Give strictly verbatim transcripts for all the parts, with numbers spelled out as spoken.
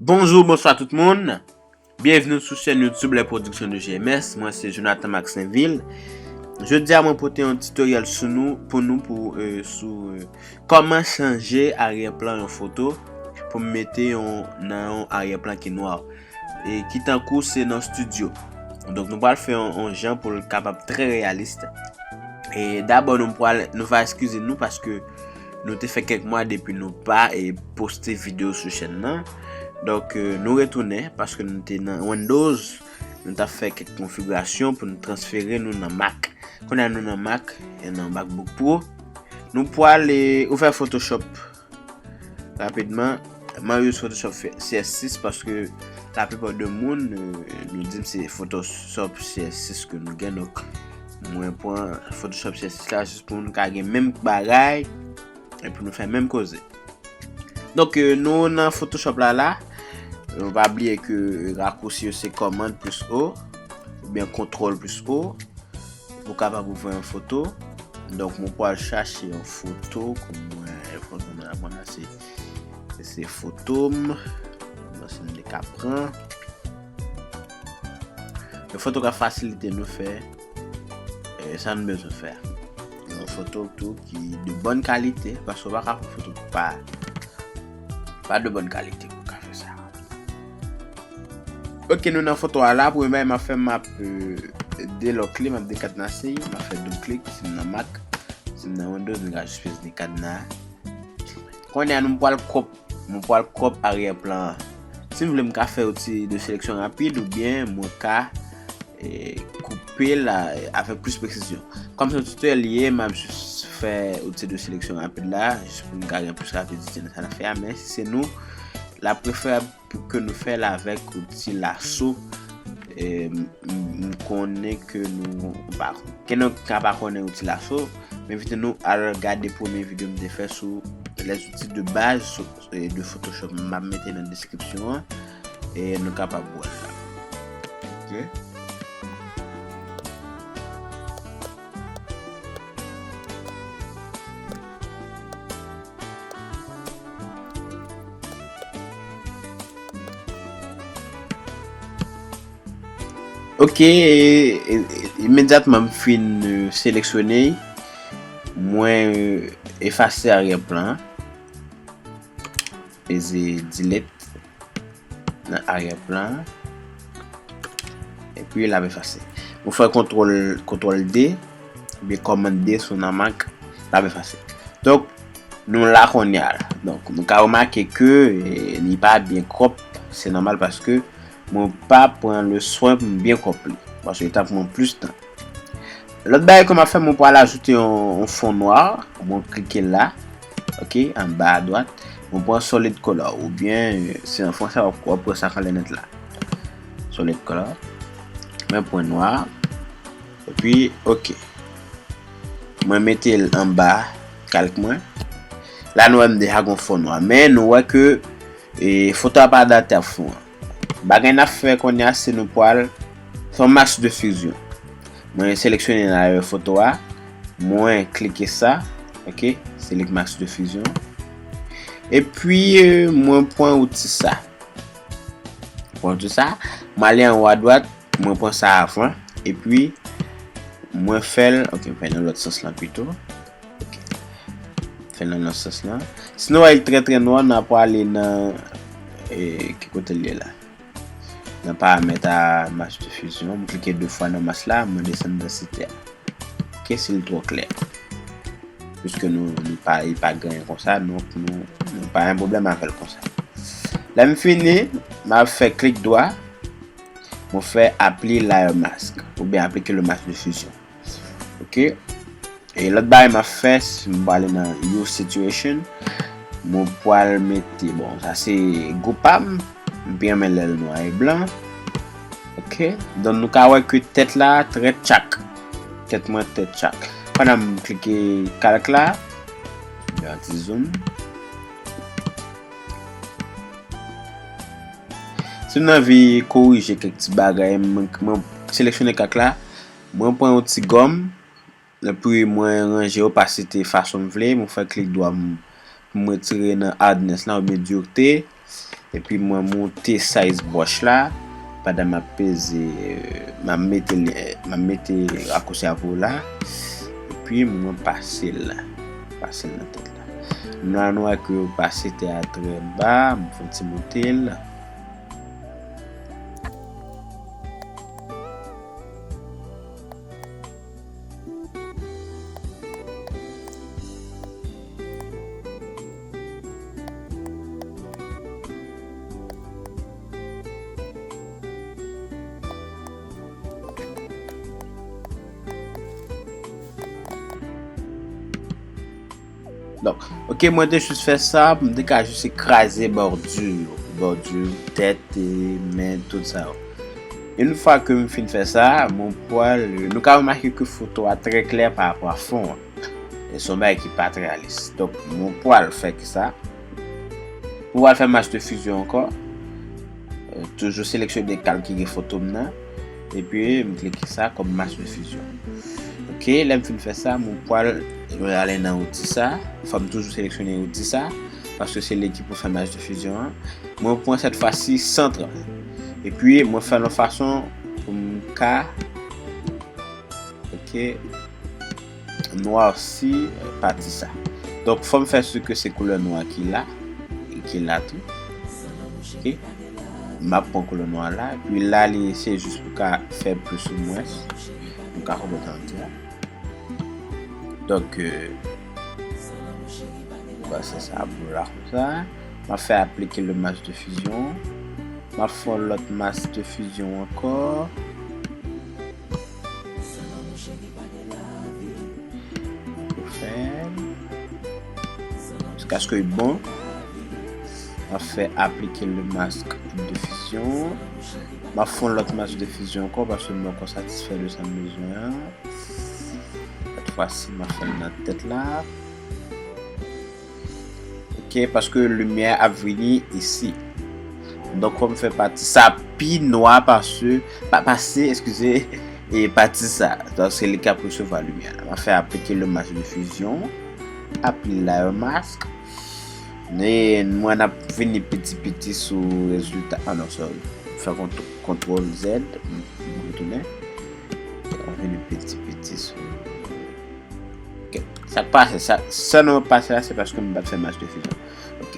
Bonjou, bonswa tout moun. Byenvni sou chèn YouTube Les Productions de G M S. Mwen se Jonathan Maxinville. Jodi a mwen pote yon tutoriel sou nou, pou nou, pou, euh, sou, euh, kòman chanje aryè plan yon foto pou m mete yon, nan yon aryè plan ki nwa. E ki tankou se nan studio. Donk nou pral fè yon, yon jan pou l kapab trè reyalis. E dabò nou pral, nou va eskize nou paske nou te fè kèk mwa depi nou pa, e, poste videyo sou chèn nan. Donk, e, nou retounen paske nou te nan Windows, nou t ap fè kèk konfigirasyon pou nou transfere nou nan Mac. Kounye a nou nan Mac, e nan MacBook Pro. Nou pral, e, ouvè Photoshop rapidman. Mwen use Photoshop C S six paske laplipa de moun, e, nou di m se Photoshop C S six ke nou gen, donk mwen pran Photoshop C S six la jis pou nou ka gen menm bagay e pou nou fè menm koze. Donk, e, nou nan Photoshop la, la, e, pa bliye ke rakousi yo se kòmand plis O oubyen kontwòl plis O pou kapab ouvri yon foto. Donk, mwen pral chache yon foto pou mwen. Foto mwen la, mwen la, se, se, se foto m. Mwen se m te ka pran. Yon foto ka fasilite nou fè, e, sa nou bezwen fè. Yon foto tou ki de bòn kalite, paske w pa ka fè foto ki pa, pa de bòn kalite pou w ka fè sa. Ok, nou nan foto a la, premye bagay m ap fè, m ap, e, delòk li, m ap dekatenase, m ap fè doub klik, si m nan Mac, si m nan Windows, m ka jis peze dekatena. Kounye a nou pral crop, mwen pral crop aryè plan an. Si m vle m ka fè outil de seleksyon rapid oubyen mwen ka, e, koupe la, e, avèk plis presizyon. Kòm se yon tutoriel li ye, m ap jis fè outil de seleksyon rapid la, jis pou m ka gen plis rapidite nan sa n ap fè a, men si se nou, l ap preferab pou ke nou fè l avèk outil lasso. E, m, m konnen ke nou pa, ke nou ka pa konnen outil lasso, m envite nou al gade premye videyo m te fè sou les outils de base, sou, e, de Photoshop. M ap mete nan deskripsyon an, e nou kapab wè l la. Ok. Ok, e, e, e, imedyatman m fin, e, seleksyone, mwen, e, efase aryè plan an. Peze delete nan aryè plan an. Epi l ap efase. Ou fè kontwòl, kontwòl D, oubyen kòmand D si w nan Mac, l ap efase. Donk, nou la kounye a. Donk, nou ka remake ke, e, li pa byen crop, se nòmal paske mwen pa pran le swen pou m byen crop li. Paske li ta pran plis tan. Lòt bagay ke m ap fè, mwen pral ajoute yon, yon fon nwa. Mwen klike la. Ok, anba a dwat. Mwen pran solid color. Oubyen, e, se an fransè, w ap, w ap wè sa k anlè nèt la. Solid color. Mwen pran nwa. Epi, ok. Mwen mete l anba kalk mwen. La, nou wè m deja gon fon nwa. Men, nou wè ke, e, foto a pa adapte ak fon an. Bagay n ap fè kounye a, se nou pral fè yon mask de fusion. Mwen seleksyone nan foto a. Mwen klike sa. Ok, select mask de fusion. Epi, e, mwen pran outi sa. Pran outi sa. Mwen ale anwo adwat. Mwen pran sa avan. Epi, mwen fè l. Ok, mwen fè l nan lòt sans lan pito. Ok. Fè l nan lòt sans lan. Si nou wè l trè, trè nwa, n a prale nan, e, ki kote l ye la? Nan paramèt a mask de fusion, m klike de fwa nan mask la, mwen desann dansite a. Ok, si l twò klè. Piske nou, nou pa, li pa genyen konsa, donk nou, nou pa gen pwoblèm avè l konsa. Lè m fini, m ap fè klik dwa, mwen fè apply layer mask, oubyen aplike le masque de fusion. Ok. E lòt bagay m ap fè, si m prale nan use situation, mwen pral mete, bon, sa se gwoup pa m, m pi renmen lè l nwa e blan. Ok, donk nou ka wè ke tèt la trè tchak. Tèt mwen trè tchak. Pandan m klike kalk la, yon ti zoom. Si m anvi korije kèk ti bagay, mwen, mwen seleksyone kalk la, mwen pran yon ti gòm, epi mwen ranje opasite fason m vle, mwen fè klik dwa m, pou m retire nan hardness la oubyen dureté. Epi mwen monte size brush la, pandan m ap peze, m ap mete, m ap mete rakousi a pou la. Epi mwen pase l la, pase l nan tèt la. Nwa nwa ke yo pase tè a trè ba, m fè yon ti monte l. Donk, ok, mwen te jis fè sa, m te ka jis kraze bòdi yo, bòdi tèt, e, men, tout sa yo. Yon fwa ke m fin fè sa, mwen pral, nou ka remake ke foto a trè klè pa rapò a fon an. E se yon bagay ki pa trè alyez. Donk, mwen pral fè ki sa. Mwen pral fè mask de fizyon ankò. Euh, toujou seleksyone kal ki gen foto m nan. Epi, m klike sa kòm mask de fizyon. Ok, lè m fin fè sa, mwen pral ale nan outi sa. Fò m toujou seleksyone outi sa. Paske se li ki pou fè mask de fizyon an. Mwen pran sèt fwa si sant lan. Epi, mwen fè l yon fason pou m ka, ok, nwasi pati sa. Donk, fò m fè si ke se koulè nwa ki la, ki la tou. Ok? M ap pran koulè nwa la. Epi la, li se jis pou ka fè plis ou mwens. Nou ka konprann sa m di a. Donk, euh, m pase sa pou la konsa. M ap fè aplike le mask de fizyon. M ap fè yon lòt mask de fizyon ankò. Pou fè l. Jiskaske l bon. M ap fè aplike le mask de fizyon. M ap fè yon lòt mask de fizyon ankò paske m poko satisfè de sa m bezwen an. Sèt fwa si, m ap fè l nan tèt la. Ok, paske limyè ap vini isi. Donk, fò m fè pati sa pi nwa pase, pa, pase, eskize, e pati sa. Paske li k ap resevwa limyè la. M ap fè aplike le mask de fizyon. Aplike layer mask. E mwen ap vini piti piti sou rezilta. Ah non, sorry. Fè kontwòl Z. M, m retounen. Vini piti piti sou. Ok. Sa k pase, sa, sa nou pase la, se paske m pa t fè mask de fizyon. Ok.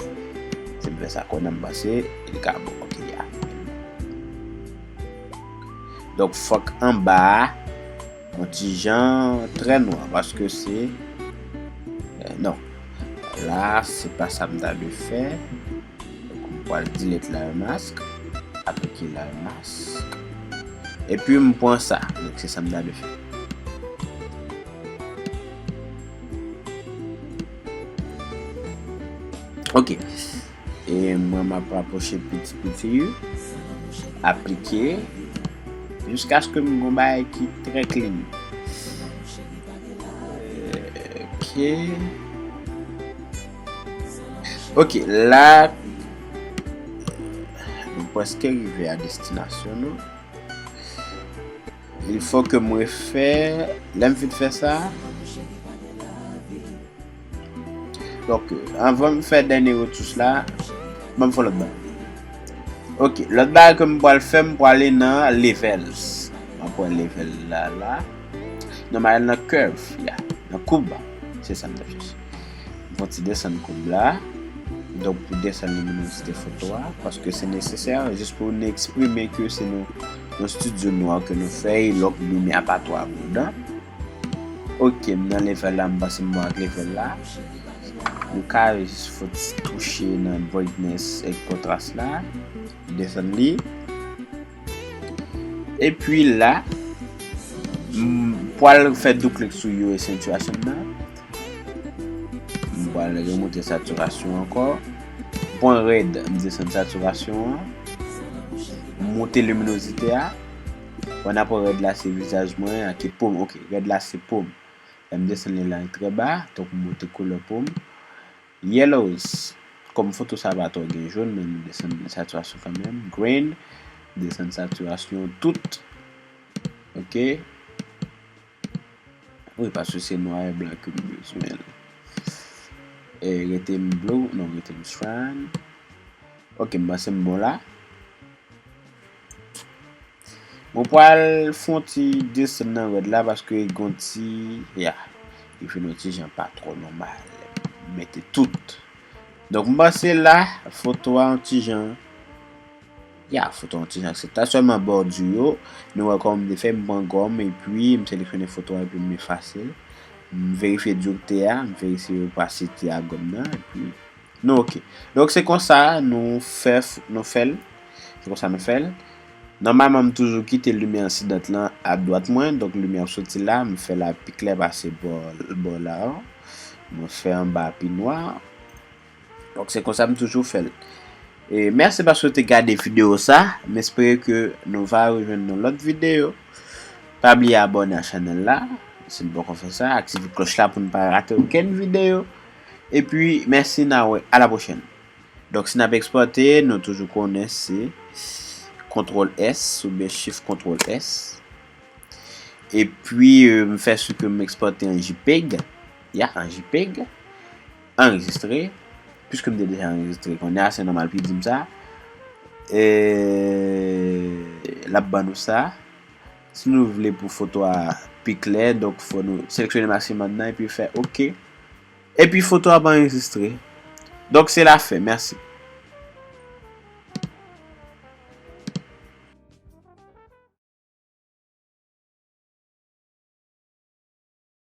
Si m fè sa kounye a, m panse li ka bon. Ok, ya. Donk, fòk anba a, yon ti jan trè nwa, paske se, euh, non. La, se pa sa m ta dwe fè. Donk, m pral delete layer mask, aplike layer mask. Epi m pran sa. Donk, se sa m ta dwe fè. Ok. E mwen, m ap rapwoche piti piti, aplike, jiskaske m gon bagay ki trè clean. Ok. Ok, la, nou prèske rive a destinasyon nou. Il faut que mwen fè, lè m fin fè sa. Donk, anvan m fè dènye retouch la, ban m fè lòt bagay. Ok, lòt bagay ke m pral fè, m pral ale nan levels. M ap pran level la, la. Non, m al nan curve, ya, nan koub. Se sa m t ap chèche. M fè yon ti desann koub la. Donk, pou desann liminozite foto a, paske se nesesè, jis pou nou eksprime ke se nou, yon estidyo nwa ke nou fè, e lòk limyè a pa twò abondan. Ok, m nan level la, m panse m bon ak level la. Nou ka jis fè yon ti touche nan brightness ak kontras la. Desann li. Epi la, m pral fè doubl klik sou hue saturation nan. M pral remonte satirasyon ankò. Pwen red, m desann satirasyon an. M monte liminozite a. Wè n ap wè red la se vizaj mwen, ak po m. Ok, red la se po m. Lè m desann li la, li trè ba, donk m monte koulè po m. Yellows, kòm foto sa pa twò gen jòn, men nou desann satirasyon kanmenm. Green, desann satirasyon tout. Ok. Wi, paske se nwa e blan ke m bezwen. E rete m blue, non, rete m cyan. Ok, m panse m bon la. Mwen pral fè yon ti desann nan rèd la paske gon ti, ya, li vin yon ti jan pa twò nòmal. Mete tout. Donk, m panse la, foto a yon ti jan, ya, foto a yon ti jan akseptab. Sèlman bòdi yo, nou wè kòman m te fè, m pran gòm, epi m seleksyone foto a, epi m efase l. M verifye dioptri a, m verifye opasite a gòm nan, epi nou ok. Donk, se konsa nou fè, nou fè l. Se konsa nou fè l. Nòmalman, m toujou kite limyè ensidan lan adwat mwen. Donk, limyè ap soti la, m fè l pi klè pase bò, bò la. Mwen fè anba pi nwa. Donk, se konsa m toujou fè l. E mèsi paske w te gade videyo sa. M espere ke nou va rejwenn nan lòt videyo. Pa bliye abòne a chanèl la, si n poko fè sa, aktive klòch la pou n pa rate okenn videyo. Epi, mèsi, n a wè, a la pwochèn. Donk, si n ap ekspòte, nou toujou konnen se kontwòl S oubyen Shift kontwòl S. Epi, euh, m fè si ke m ekspòte an JPEG. Ya, an JPEG. Anrejistre. Piske m te deja anrejistre kounye a, se nòmal pou l di m sa. E l ap ban nou sa. Si nou vle pou foto a pi klè, donk fò nou seleksyone maksimòm nan epi fè ok. Epi foto a ap anrejistre. Donk se la fen, mèsi.